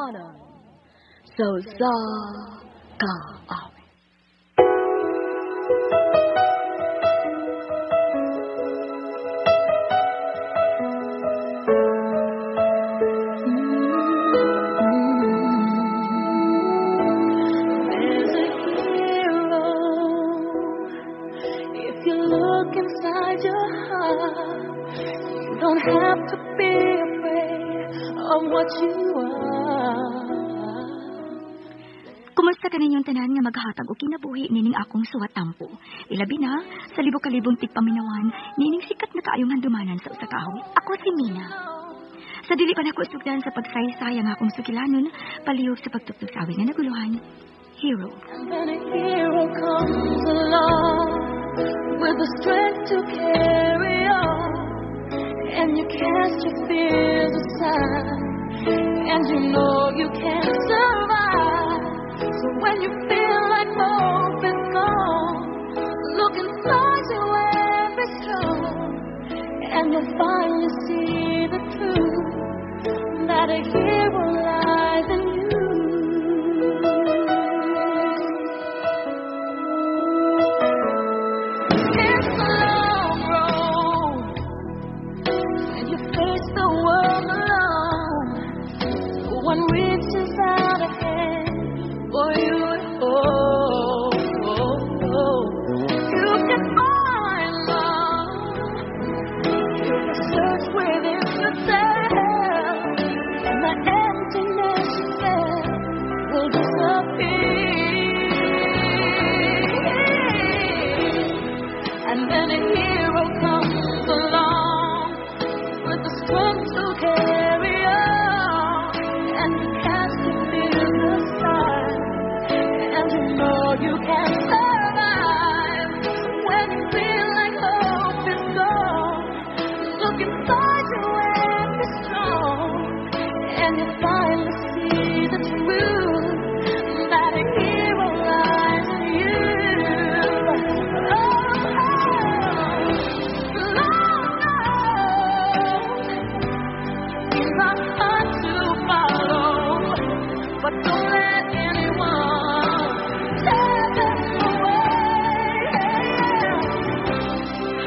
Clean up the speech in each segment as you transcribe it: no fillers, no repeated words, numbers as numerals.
Ginikanan sa usa ka awit. There's a hero if you look inside your heart. You don't have to be afraid of what you are. Kumusta kaninyong tanan nga maghatag og kinabuhi nining akong suwat tampo. Ilabi na sa libo-kalibong tigpaminawan nining sikat na kaayong handumanan sa usa ka awit. Ako si Mina. Sa dili pa nako sugdan sa pagsaysay ang akong sugilanon, palihog sa pagtugtog sa awit nga naguluhan, Hero. And then a hero comes along with the strength to carry on. And you cast your fears aside, and you know you can survive. So when you feel like hope is gone, look inside you and be strong, and you'll finally see the truth that a hero lies in you. It's a long road, and you face the world alone. No one reaches out a hand for you to hold. You can find love if you search within yourself, and the emptiness you felt will disappear. And then a hero comes along with the strength to carry on, and you cast your fears aside, and you know you can survive. When you feel like hope is gone, look inside you and be strong, and you'll finally see the truth that a hero lies in you. Oh, Lord knows it's not hard to follow, but don't let anyone tear them away.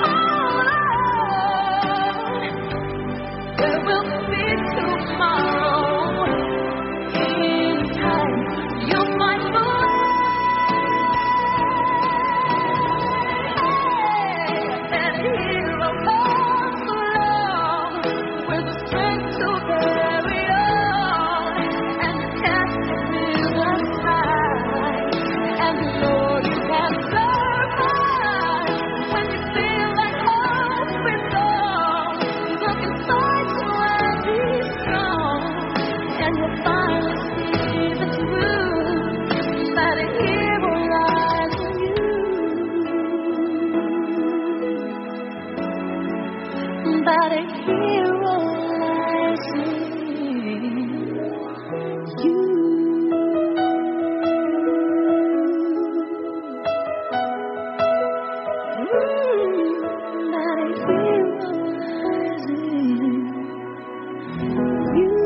Hold on, there will be tomorrow. In time, you'll find the way. That hero comes along with the strength to carry on, and you cast your fears aside, and you know you can survive. When you feel like hope is gone, look inside you and be strong, and you'll finally see the truth that a hero lies in you. That a hero lies in you. That a hero lies in you.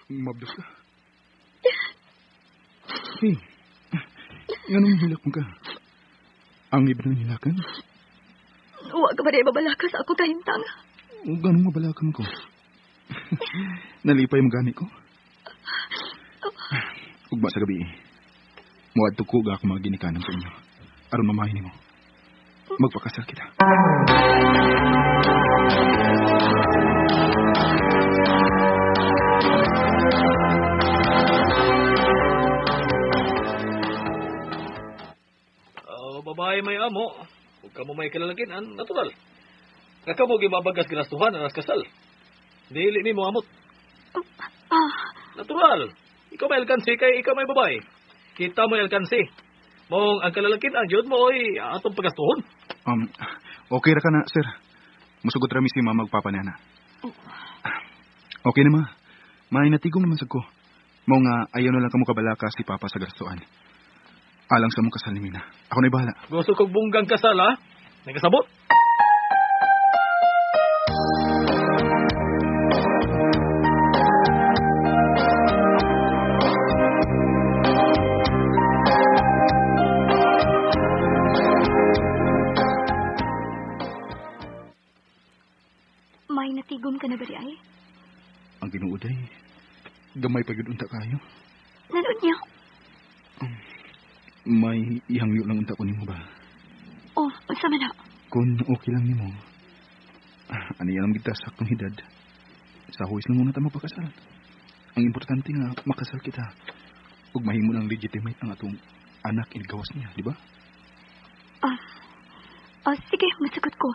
Mabdos ka. Hey, nganong hilak mo ka? Ang iba ng hilakan? Wa ka ba rin mabalaka sa ako kahimtang? O ganong mabalakan ko? Nalipay mo gani ko? Ugma sa gabi. Muadto ko ga ako mga ginikanan sa inyo. Aron mamahin nimo. Magpakasal kita. Oh, babae may amo. Huwag ka mo may kalalakinan, natural. Nga ka mo gimabagas ginastuhan anas kasal. Dili ni mo amot. Natural. Ikaw may alkansi kay ikaw may babae. Kita mo alkansi. Mong ang kalalakinan jud mo oy atong pagastuhon. Okay ra ka na, sir. Musugot ra mi si mama magpapanana. Okay na, ma. May natigom naman sad ko. Mao nga ayaw na lang kamo kabalaka si Papa sa gastuan. Alang sa mong kasal ni Mina. Ako na'y bahala. Gusto kog bunggang kasal, ha? Nagkasabot? May natigom ka na ba di ay? Ang ginuuday, gamay pa gyud unta kayo. Nanood niya. May ihangyo lang unta ko nimo ba? Oh, unsa man na? Kung okay lang nimo. Ani alam kita sa saktong edad. Sa huwis lang muna ta magpakasal. Ang importante nga makasal kita. Ug mahimo lang legitimate ang atong anak ingawas niya, di ba? Oh, sige, masagot ko.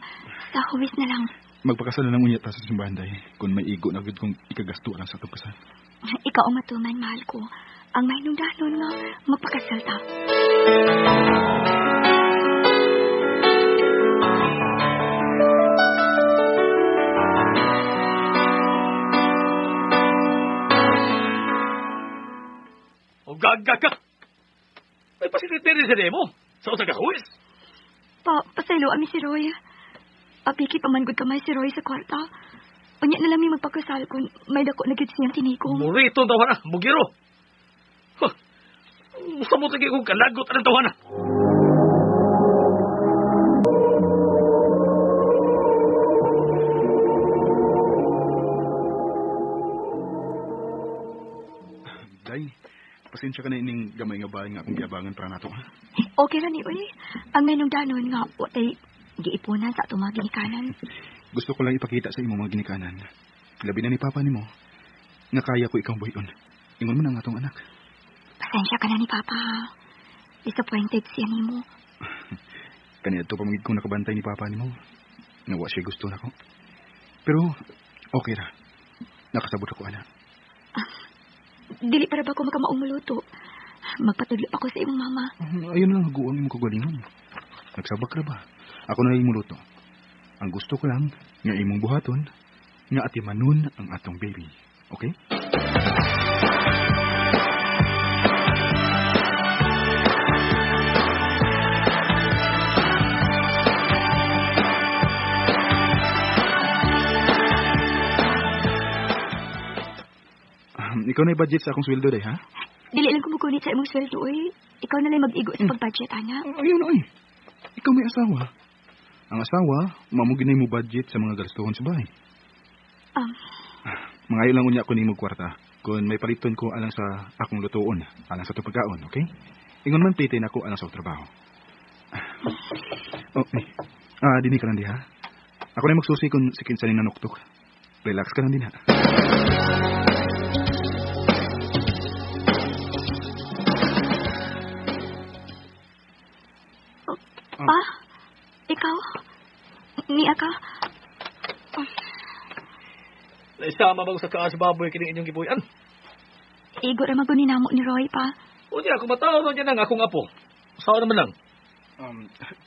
Sa huwis na lang. Magpakasal na lang unya ta sa simbahan day. Kung may igo na gud kong ikagasto lang sa atong kasal. Ikaw ang matuman, mahal ko. Ang mahinungdanon nga magpakasal ta. O gaga ka! May pasikretary sa demo. Sa usa ka huwis. Pasaylo ami si Roy. Apiki pa man gud kamay si Roy sa kwarta. Unya na lang mi magpakasal kung may dako na gid siyang tinikong. Murito ang tawana, bugiro. Huh. Gusto mo tige kong kalagot ang tawana. Day, pasensya ka na ining gamay nga bahay nga akong giabangan para nato. Ha? Okay ra ni oy. Ang mahinungdanon nga watay giipunan sa atong mga ginikanan. Gusto ko lang ipakita sa imong mga ginikanan. Labi na ni Papa nimo nga kaya ko ikaw buhion. Ingon mo na nga atong anak. Pasensya ka na ni Papa. Disappointed siya nimo. Kaniadto pa man gid kong nakabantay ni Papa nimo. Nga wa siya gusto nako. Pero okay ra. Nakasabot ako ana. Dili para ba ko makamaong muluto? Magpatudlo pa ko sa imong mama. Ayun lang haguan imong kagalingon. Nagsabak ra ba? Ako na lang muluto. Ang gusto ko lang nga imong buhaton nga atimanon ang atong baby. Okay? Ikaw na budget sa akong sweldo day, ha? Dili lang ko mugunit sa imong sweldo, oy. Ikaw na lang mag-igo sa pag-budget, ana. Ayun, oy. Ikaw may asawa. Ang asawa, mamo ginay mo budget sa mga gastuhon sa bahay. Mangayo lang unya ko nimo kwarta. Kung may paliton ko alang sa akong lutuon, alang sa itong pagkaon, okay? Ingon man plite na ako alang sa trabaho. Okay. Dini ka lang di, ha? Ako na magsusi kung si kinsa ni nanuktok. Relax ka lang din, ha? Pa? Ikaw? Niya ka? Naisama bang sa kaas baboy kining inyong gibuyan? Igo ra maguni namo ni Roy pa. Unya, kung matao niya nang akong apo. Usawa naman lang.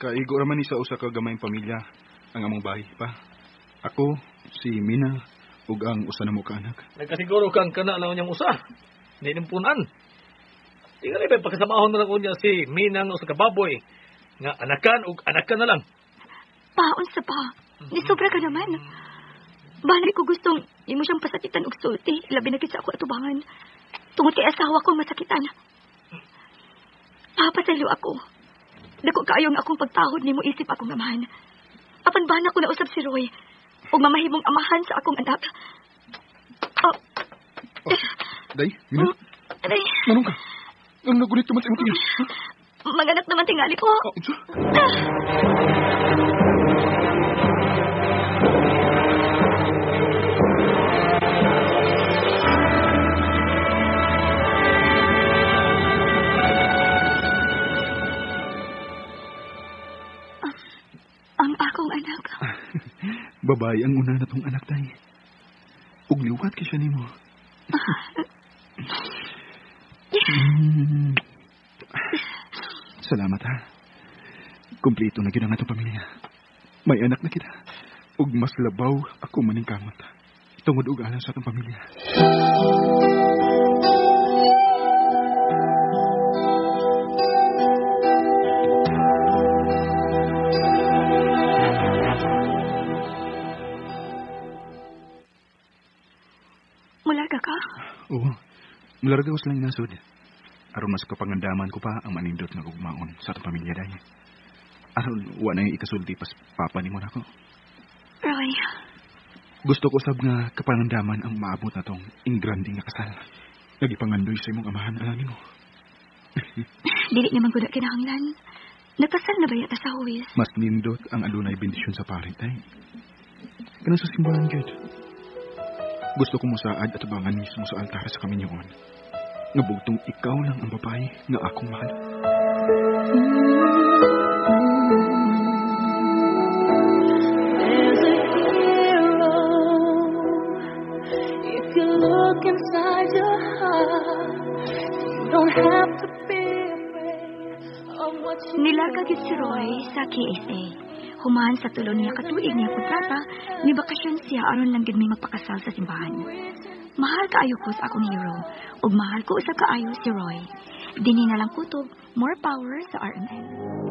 Kaigo ra man ni sa usa ka gamayng pamilya ang among bahay pa. Ako, si Mina, ug ang usa namo ka anak. Nagkasiguro kang kana lang niyang usa. Ninimpunan. Tingali ba pagkasamahon na lang unya si Mina nga usa ka baboy nga anakan ug anakan na lang. Pa, unsa pa? Nisobra ka naman. Balik ko gustong imo siyang pasakitan og sulti, labi na gid sa ako atubangan. Tungod kay asawa ko masakitan. Papasaylo ako. Dako kaayo ang akong pagtahod nimo isip akong amahan. Apan ba na ko nausab si Roy ug mamahimong amahan sa akong anak. Oh. Oh, Day, Mina. Aray. Manong ka? Ang nagunit man sa imong tingin. Maganak naman tingali ko. Oh, unsa? Ang akong anak. Babae ang una na tong anak, Day. Ug liwat kay siya nimo. Salamat, ha. Kompleto na gyud ang atong pamilya. May anak na kita. Ug mas labaw ako maning kamot. Tungod og alang sa atong pamilya. Mularga ka? Oo. Mularga ko sa laing nasod. Aron mas kapangandaman ko pa ang manindot nga gugmaon sa atong pamilya day. Aron wa na yung ikasulti pas papa nimo nako. Roy, Gusto ko sab nga kapangandaman ang maabot na tong ingrande nga kasal. Nagipangandoy sa imong amahan alang nimo. Dili naman ko na kinahanglan. Nagkasal na ba yata sa huwis? Mas nindot ang adunay bendisyon sa pare tay. Kanang sa simbahan gyud. Gusto ko mosaad at abangan mismo sa altar sa kaminyoon. Nga bugtong ikaw lang ang babae nga akong mahal. There's a hero. If you look inside your heart, you don't have to be afraid of what you Nilarga gyud si Roy sa KSA. Human sa tulo niya katuig niya kontrata, ni bakasyon siya aron lang gid may magpakasal sa simbahan. Mahal kaayo ko sa akong hero, ug mahal ko usab kaayo si Roy. Dinhi na lang kutob, more power sa RMN.